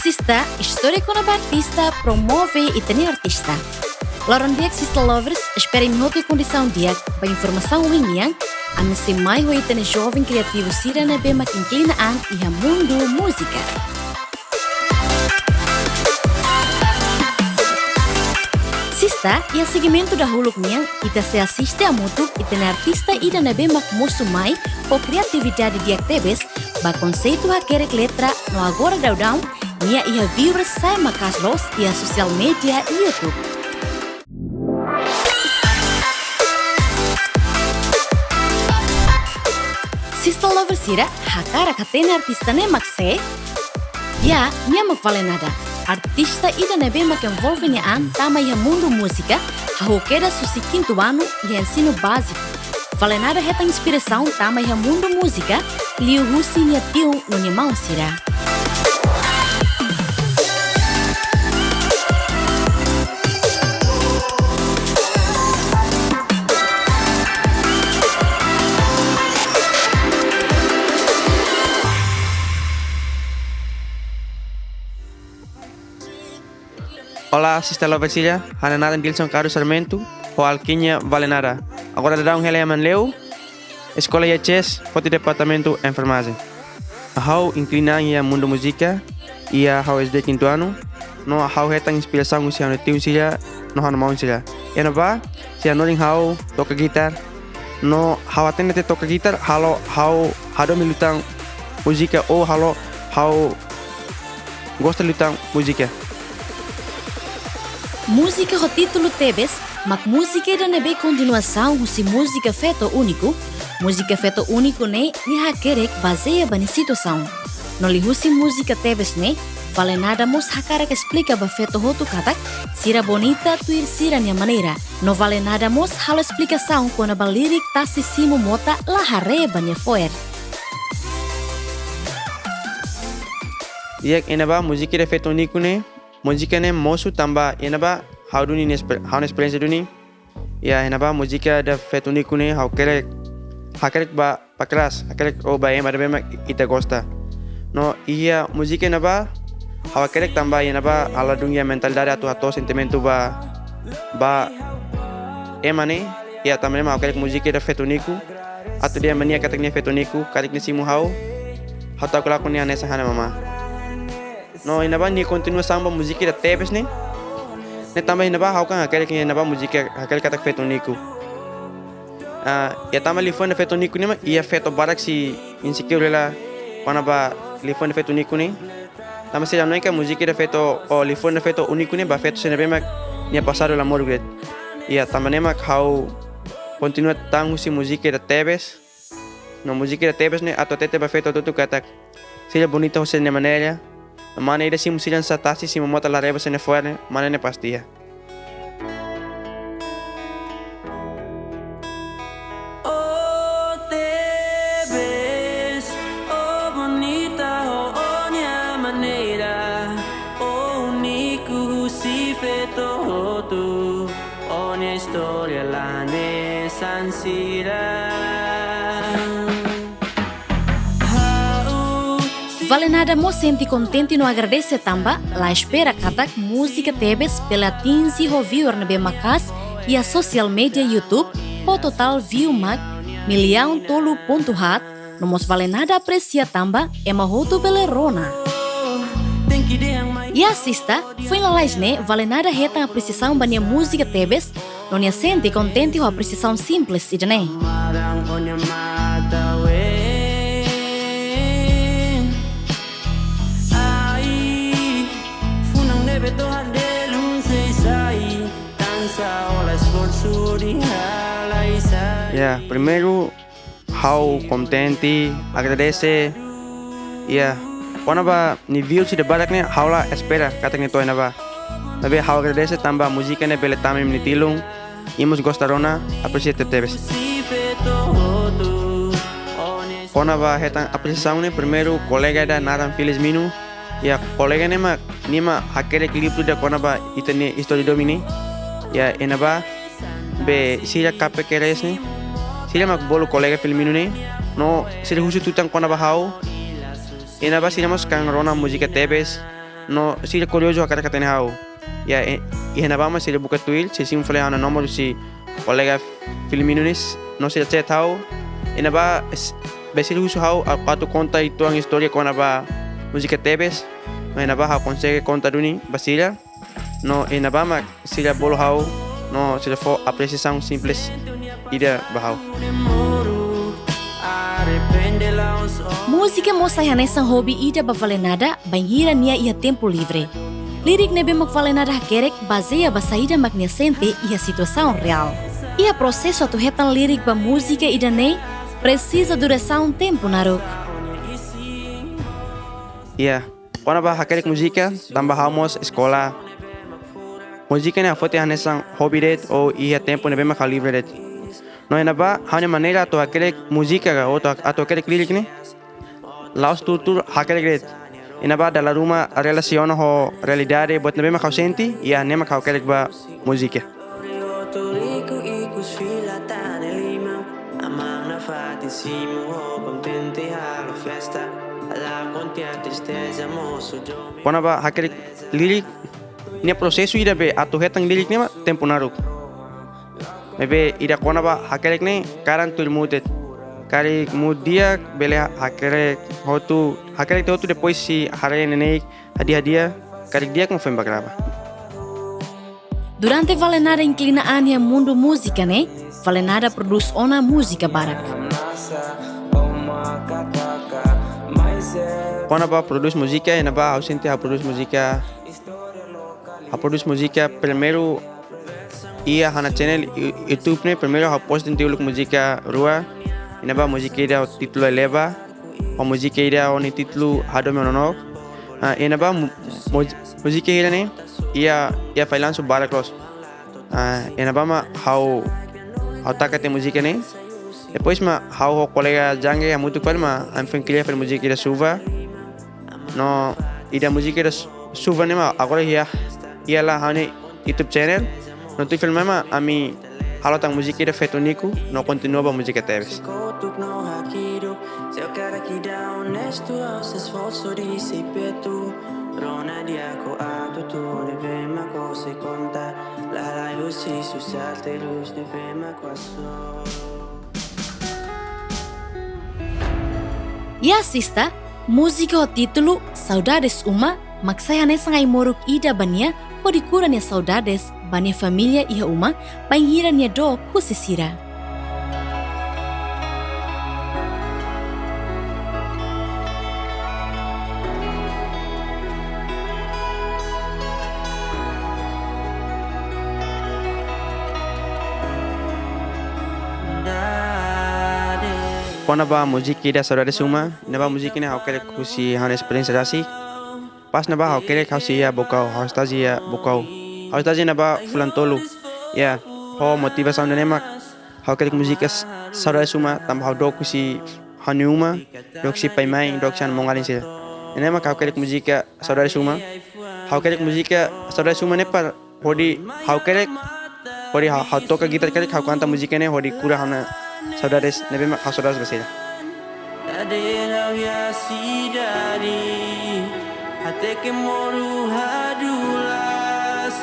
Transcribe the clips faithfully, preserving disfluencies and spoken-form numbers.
Artista, istória kona-ba artista, promove ita-nia artista. Loron di'ak Sista Lovers, espera imi hotu iha kondisaun di'ak ba informasaun ohin nian, ami sei mai ho ita-nia joven kriativu sira ne'ebé mak inklina an iha mundu múzika. Sista, iha segmentu dahuluk nian, ita sei asiste hamutuk ita-nia artista ida ne'ebé mak mosu mai ho kriatividade di'ak tebes ba konseitu hakerek letra no agora daudaun nia iha viewers sa'e maka'as loos iha sosiál média YouTube. Sista Lovers sira, hakarak hatene artista ne'e mak sé? Ya, nia mak Valenada. Artista ida ne'ebé mak envolve nia an tama iha mundu múzika, hahú kedas husi kintu anu iha ensinu báziku. Valenada hetan inspirasaun tama iha mundu múzika, liuhusi nia tiun no nia maun sira. Olá, Sista Lovers sira, ha'u-nia naran Dilson Carlos Sarmento, ho alkunya Valenada. Agora daudaun hela iha Manleu, eskola I H S, foti departamentu enfermajen. Ha'u inklina an iha mundu múzika, iha ha'u ezde kintu anu, no ha'u hetan inspirasaun husi ha'u-nia tiun sira, no ha'u-nia maun sira. Iha ne'ebá, sira hanorin ha'u toka gitar, no ha'u hatene katak toka gitar, halo ha'u hadomi liután múzika ou halo ha'u gosta liután múzika. Múzika ho títulu tebes, mak múzika ida ne'ebé kontinuasaun husi múzika Feto Úniku. Múzika Feto Úniku ne'e nia hakerek bazeia ba nia situasaun. No liuhusi múzika tebes ne'e, Valenada mós hakarak esplika ba feto hotu katak sira bonita tuir sira-nia maneira. No Valenada mós halo esplikasaun kona-ba lirik tasi simu mota la haree ba nia fo'er. Di'ak, iha ne'ebá múzika ida Feto Úniku ne'e, múzika ne'e mosu tanba iha ne'ebá ha'u duni nia espe-, ha'u-nia esperiénsia duni. Ya, iha ne'ebá múzika ida Feto Úniku ne'e ha'u hakerek, hakerek ba, ba kelas, hakerek ou ba ema ida ne'ebé mak ita gosta. No iha múzika ne'ebá ha'u hakerek tanba iha ne'ebá ha'u ladún iha mentalidade atu hato'o sentimentu ba, ba ema ne'e, ya tanba ne'e mak ha'u hakerek múzika ida Feto Úniku, atu dehan ba nia katak nia Feto Úniku, karik nia simu ha'u, ha'u ta'uk lakon nia hanesan ha'u-nia mamá. No iha ne'ebá nia kontinuasaun ba múzika ida tebes ne'e, ne'e tanba iha ne'ebá ha'u kan hakerek iha ne'ebá múzika hakerek katak Feto Úniku. Ah, ya tanba liafuan ida Feto Úniku ne'e mak iha feto barak sei insecure hela kona-ba liafuan ida Feto Úniku ne'e. Tanba sira hanoin katak múzika ida Feto, ou liafuan ida Feto Úniku ne'e ba feto sira ne'ebé mak nia pasadu la moruk de'it. Ya tanba ne'e mak ha'u kontinua tan husi múzika ida tebes. No múzika ida tebes ne'e atu hatete ba feto hotu katak sira bonita ho sira-nia maneira. No mane ida simu sira hanesan tasi simu mota la haree ba sira-nia fo'er ne'e, mane ne'e pasti iha. Oh tebes, oh bonita ho ó-nia maneira, oh úniku husi feto hotu, ó-nia istória la hanesan sira. Ha'u Valenada mós sente kontente no agradese tanba la espera katak múzika tebes bele atinje ho viewer ne'ebé maka'as iha sosiál média YouTube, ho totál view mak millaun tolu pontu haat, no mós Valenada apresia tanba ema hotu bele rona. Ya Sista, foin lalais ne'e Valenada hetan apresiasaun ba nia múzika tebes, no nia sente kontente ho apresiasaun simples ida-ne'e. Ya, primeiru ha'u kontente, agradese. Ya, kona-ba nia views ida barak ne'e ha'u la espera katak nia to'o iha ne'ebá. Maibé ha'u agradese tanba múzika ne'e bele tama iha imi-nia tilun, imi mós gosta rona, apresia tebetebes. Kona-ba hetan apresiasaun ne'e, primeiru kolega ida naran Felizmino. Ya, kolega ne'e mak, nia mak hakerek livru ida kona-ba ita-nia istória domin ne'e. Ya, iha ne'ebá be sira K P Q R S ne'e, sira mak bolu kolega Felizmino ne'e, no sira husu tutan kona-ba ha'u. Iha ne'ebá sira mós kan rona múzika tebes. no sira kuriozu hakarak hatene ha'u. Ya, e, iha ne'ebá mak sira buka tuir, sira simu fali ha'u-nia númeru husi kolega Filomeno ne'e, no sira chat ha'u. Iha ne'ebá s-, be sira husu ha'u, a, atu konta uitoan istória kona-ba múzika tebes, no iha ne'ebá ha'u konsege konta duni ba sira. No iha ne'ebá mak sira bolu ha'u, no sira fó apresiasaun simples ida ba ha'u. Múzika mós sai hanesan hobi ida ba Valenada, bainhira nia iha tempu livre. Lirik ne'ebé mak Valenada hakerek bazeia ba saida mak nia sente iha situasaun reál. Iha prosesu atu hetan lirik ba múzika ida-ne'e, presiza durasaun tempu naruk. Ya, kona-ba hakerek múzika, tanba ha'u mós eskola. Múzika ne'e ha'u foti hanesan hobi de'it, ou iha tempu ne'ebé mak ha'u livre de'it. No iha ne'ebá, ha'u-nia maneira atu hakerek múzika ka, ou atu, atu hakerek lirik ne'e, la'ós tuur-tuur hakerek de'it. Iha ne'ebá dala ruma relasiona ho realidade, buat ne'ebé mak ha'u sente, iha ne'e mak ha'u hakerek ba múzika. Kona-ba hakerek lirik, nia prosesu ida be atu hetan lirik ne'e mak tempu naruk. Maibé ida kona-ba hakerek ne'e karik tuir mood de'it. Karik mood di'ak bele hakerek hotu, hakerek hotu depois sei haree neineik hadi'a-hadi'a, karik di'ak mak foin bá grava. Durante Valenada inklina an iha mundu múzika ne'e, Valenada prodús ona múzika barak. Kona-ba prodús múzika, iha ne'ebá ha'u sente ha'u prodús múzika, ha'u prodús múzika primeiru iha ha'u-nia channel Yu-, YouTube ne'e, primeiru ha'u post tiha uluk múzika rua, iha ne'ebá múzika ida ho títulu Eleva, ho múzika ida ho nia títulu Hadomi Ho Nonook. Ah, iha ne'ebá mu-, mu-, múzika ida-ne'e iha, iha fallansu barak loos. Ah, iha ne'ebá mak ha'u, ha'u taka tiha múzika ne'e. Depois mak ha'u ho kolega Jangge hamutuk fali mak ami foin kria fali múzika ida Suva. No ida múzika ida Su-, Suva ne'e mak agora iha, iha hela ha'u-nia YouTube channel. No tuir fali mai mak ami halo tan múzika ida feto úniku, no kontinua ba múzika tebes. Ya, sista, múzika ho títulu Saudades Uma mak sai hanesan ai-moruk ida ba nia, hodi kura nia saudades ba nia família iha uma, bainhira nia dook husi sira. Kona-ba múzika ida Saudades Uma, ne'ebá múzika ne'e ha'u hakerek husi ha'u-nia esperiénsia rasik. Pas ne'ebá ha'u hakerek ha'u sei iha Baucau, ha'u estájiu iha Baucau. Ha'u estájiu ne'ebá fulan tolu. Ya, ho motivasaun ida-ne'e mak ha'u hakerek múzika s-, Saudades Uma, tanba ha'u dook husi ha'u-nia uma, dook husi pai-mãe, dook husi ha'u-nia maun-alin sira. Ne'e mak ha'u hakerek múzika Saudades Uma. Ha'u hakerek múzika Saudades Uma ne'e para hodi ha'u hakerek, hodi ha'u, ha'u toka gitar hakerek, ha'u kanta múzika ne'e hodi kura ha'u-nia saudades, ne'ebé mak ha'u saudades ba sira. Dadeer ha'u iha sidade, hateke moru hadulas,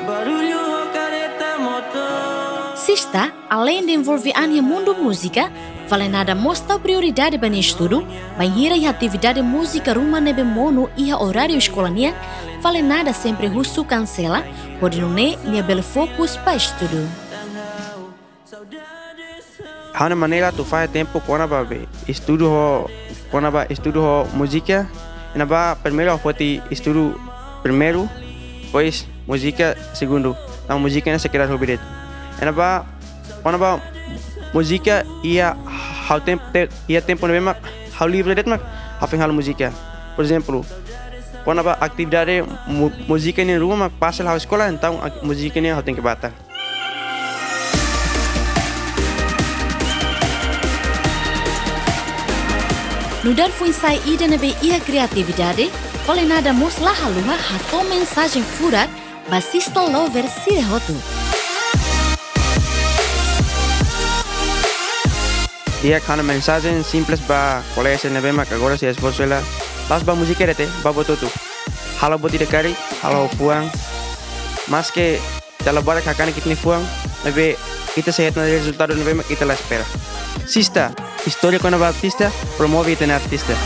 barullu ho kareta motór. Sista, aleinde envolve an iha mundu múzika, Valenada mós tau prioridade ba nia estudu, bainhira iha atividade múzika ruma ne'ebé monu iha oráriu eskola nian, Valenada sempre husu kansela, hodi nune'e nia bele fokus ba estudu. Ha'u-nia maneira atu fahe tempu kona-ba be estudu ho, kona-ba estudu ho múzika, iha ne'ebá primeiru ha'u foti estudu primeiru, depois múzika segundu. Entaun múzika ne'e sei kria hobi de'it. Iha ne'ebá, kona-ba múzika iha ha'u tem-, te-, iha tempu ne'ebé mak ha'u livre de'it mak ha'u foin halo múzika. Por ezemplu, kona-ba atividade mu-, múzika ne'e ruma mak pas hela ha'u eskola, entaun ak-, múzika ne'e ha'u tenke bá tan. Nu'udar foin-sa'e ida ne'ebé iha kriatividade, Valenada mós la haluha hato'o mensajen furak ba sista lover sira hotu. Di'ak, ha'u-nia mensajen simples ba kolega sira ne'ebé mak agora sei esforsu hela, la'ós ba múzika de'it, ba buat hotu. halo buat ida karik, halo ho fuan. Maske dala barak hakanek ita-nia fuan, maibé ita sei hetan rezultadu ne'ebé mak ita la espera. Sista, istória kona-ba artista, promove ita-nia artista.